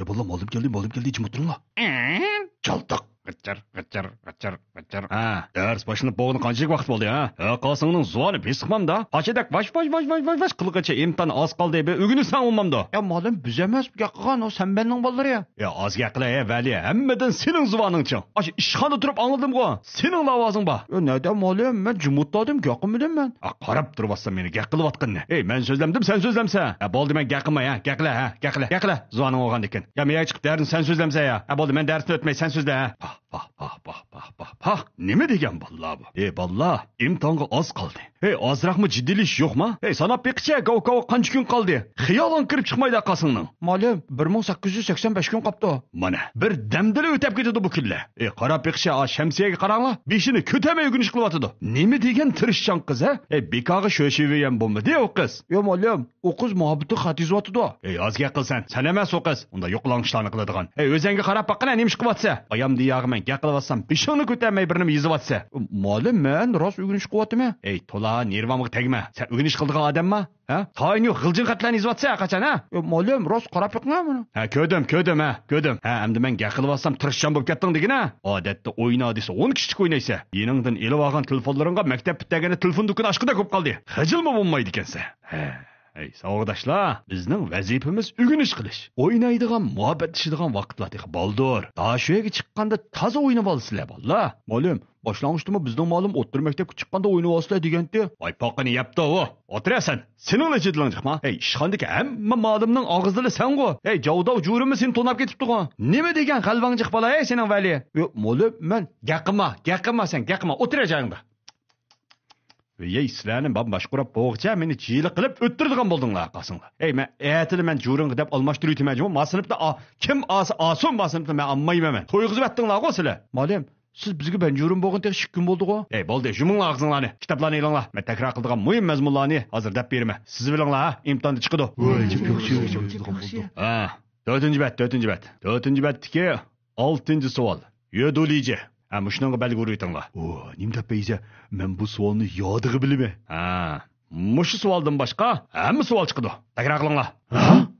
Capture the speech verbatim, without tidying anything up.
ئە، باللا، مۇئەللىم كەلدى، مۇئەللىم كەلدى، جىم ئولتۇرۇڭلار. چالتاق. غىچىر، غىچىر، غىچىر، غىچىر. ھە، دەرس باشلىنىپ بولغىنى قانچىلىك ۋاقىت بولدى، ھە؟ ھە، قاسىڭنىڭ زۇۋانى بېسىقمامدا؟ پاچىدەك ۋاش، ۋاش، ۋاش، ۋاش، ۋاش، ۋاش قىلغىچە ئىمتىھان ئاز قالدى، بىر ئۆگىنىسەڭ بولمامدۇ؟ يا مۇئەللىم، بىز ئەمەس گەپ قىلغان، ئۇ سەنبەننىڭ بالىلىرى. يا، ئاز گەپ قىلە، ھە، ۋەلى، ھەممىدىن سېنىڭ زۇۋانىڭ چىڭ. ئاشۇ ئىشخانىدا تۇرۇپ ئاڭلىدىمغۇ، سېنىڭلا ئاۋازىڭ بار. يا، نەدە مۇئەللىم، مەن جىم ئولتۇردۇم، گەپ قىلمىدىم مەن. ئا، قاراپ تۇرۇۋاتسام مېنى گەپ قىلىۋاتقىنىنى. ئەي، مەن سۆزلەمدىم، سەن سۆزلەمسەن. ھە، بولدى، مەن گەپ قىلماي، ھە، گەپ قىلە، ھە، گەپ قىلە، گەپ قىلە، زۇۋانىڭ ئالغاندىكىن. يا، مەيەگە چىقىپ دەرسنى سەن سۆزلەمسەن يا. ھە، بولدى، مەن دەرسنى ئۆتمەي، سەن سۆزلە، ھە. پاھ، پاھ، پاھ، پاھ، پاھ، پاھ، پاھ. نېمە دېگەن بالىلار بۇ؟ ئەي، بالىلار، ئىمتىھانغا ئاز قالدى. ھەي، ئازراقمۇ جىددىيلىشىش يوقما؟ ھەي، ساناپ بېقىچە، گاۋ-گاۋ قانچە كۈن قالدى؟ خىيالىڭ كىرىپ چىقمايدۇ قاسىڭنىڭ. مۇئەللىم، بىر مىڭ سەككىز يۈز سەكسەن بەش كۈن قاپتۇ. مانا، بىر دەمدىلا ئۆتەپ كېتىدۇ بۇ كۈنلەر. ئەي، قاراپ بېقىچە، ئا، شەمسىيەگە قاراڭلار، بېشىنى كۆتەرمەي ئۆگىنىش قىلىۋاتىدۇ. نېمە دېگەن تىرىشچان قىز، ھە؟ ئەي، بىكارغا شۆشىۋېيەن بولمىدى ئۇ قىز. يا، مۇئەللىم، ئۇ قىز مۇھەببىتىگە خەت يېزىۋاتىدۇ. ئەي، ئاز گەپ قىل سەن. سەن ئەمەس ئۇ قىز. ئۇنداق يوقىلاڭ ئىشلارنى قىلىدىغان. ئەي، ئۆزەڭگە قاراپ باققىنا، نېمە ئىش قىلىۋاتىسەن؟ ئايام دىياغا مەن گەپ قىلىۋاتسام، بېشىڭنى كۆتەرمەي بىر نېمە يېزىۋاتىسەن. مۇئەللىم، مەن راست ئۆگىنىش قىلىۋاتىمەن. ئەي، تولا نېرۋامغا تەگمە. سەن ئۆگىنىش قىلىدىغان ئادەمما؟ ھە؟ تايىنى يوق غىلجىن خەتلەرنى يېزىۋاتىسەن ھەر قاچان، ھە؟ يا، مۇئەللىم، راست قاراپ بېقىڭە مانا. ھە، كۆردۈم، كۆردۈم، ھە، كۆردۈم. ھە، ئەمدى مەن گەپ قىلىۋاتسام تىرىشچان بولۇپ كەتتىڭ دېگىنە. ئادەتتە ئوينا دېسە ئون كىشىلىك ئوينايسەن. يېنىڭدىن ئېلىۋالغان تېلېفونلىرىڭغا مەكتەپ پۈتتۈرگەندە تېلېفون دۇكىنى ئاچقۇدەك بولۇپ قالدى. خىجىلمۇ بولمايدىكەنسەن. ھە. ئەي، ساۋاقداشلار، بىزنىڭ ۋەزىپىمىز ئۆگىنىش قىلىش. ئوينايدىغان، مۇھەببەتلىشىدىغان ۋاقىتلار تېخى بالدۇر. داشۆگە چىققاندا تازا ئوينىۋالىسىلەر، بالىلار. مۇئەللىم، باشلانغۇچتىمۇ بىزنىڭ مۇئەللىم ئوتتۇرا مەكتەپكە چىققاندا ئوينىۋالىسىلەر دېگەنتى. ۋاي، پاقىنى يەپتۇ ئۇ. ئولتۇرە سەن. سېنىڭلا جېدىلىڭ جىقما. ھەي، ئىشخانىدىكى ھەممە مۇئەللىمنىڭ ئاغزىدىلا سەنغۇ. ھەي، جاۋداۋ جۇرىمۇ سېنى توناپ كېتىپتىغۇ. نېمە دېگەن غەلۋەڭ جىق بالا، ھەي، سېنىڭ ۋەلى. يوق، مۇئەللىم، مەن. گەپ قىلما، گەپ قىلما سەن، گەپ قىلما. ئولتۇرە جايىڭدا. ۋەي، سىلەرنى مەن باشقۇرۇپ بولغۇچە مېنى جىلە قىلىپ ئۆتتۈرىدىغان بولدۇڭلار قاسىڭلار. ھەي، مەن ئەتىلا مەن جۇرىڭغا دەپ ئالماشتۇرۇۋېتىمەن جۇمۇ. ما سىنىپتا ئا-، كىم ئالسا ئالسۇن، ما سىنىپتا مەن ئالمايمەن مەن. تويغۇزۇۋەتتىڭلارغۇ سىلەر. مۇئەللىم، سىز بىزگە بەنجۇرۇم بولغىنى تېخى ئىككى كۈن بولدىغۇ. ھەي، بولدى، يۇمۇڭلار ئاغزىڭلارنى. كىتابلارنى ئېلىڭلار. مەن تەكرار قىلىدىغان مۇھىم مەزمۇنلارنى ھازىر دەپ بېرىمەن. سىزىۋېلىڭلار، ھە؟ ئىمتىھاندا چىقىدۇ. ۋاي، جىق ياخشى، جىق ياخشى. ھە، تۆتىنچى بەت، تۆتىنچى بەت. تۆتىنچى بەتتىكى ئالتىنچى سوئال. يۆدۇلىجى. ھە، مۇشۇنىڭغا بەلگە ئۇرۇۋېتىڭلار. ئۇ، نېمە دەپ بەيزە؟ مەن بۇ سوئالنى يادىغا بىلىمەن. ھە، مۇشۇ سوئالدىن باشقا ھەممە سوئال چىقىدۇ. تەكرار قىلىڭلار. ھە؟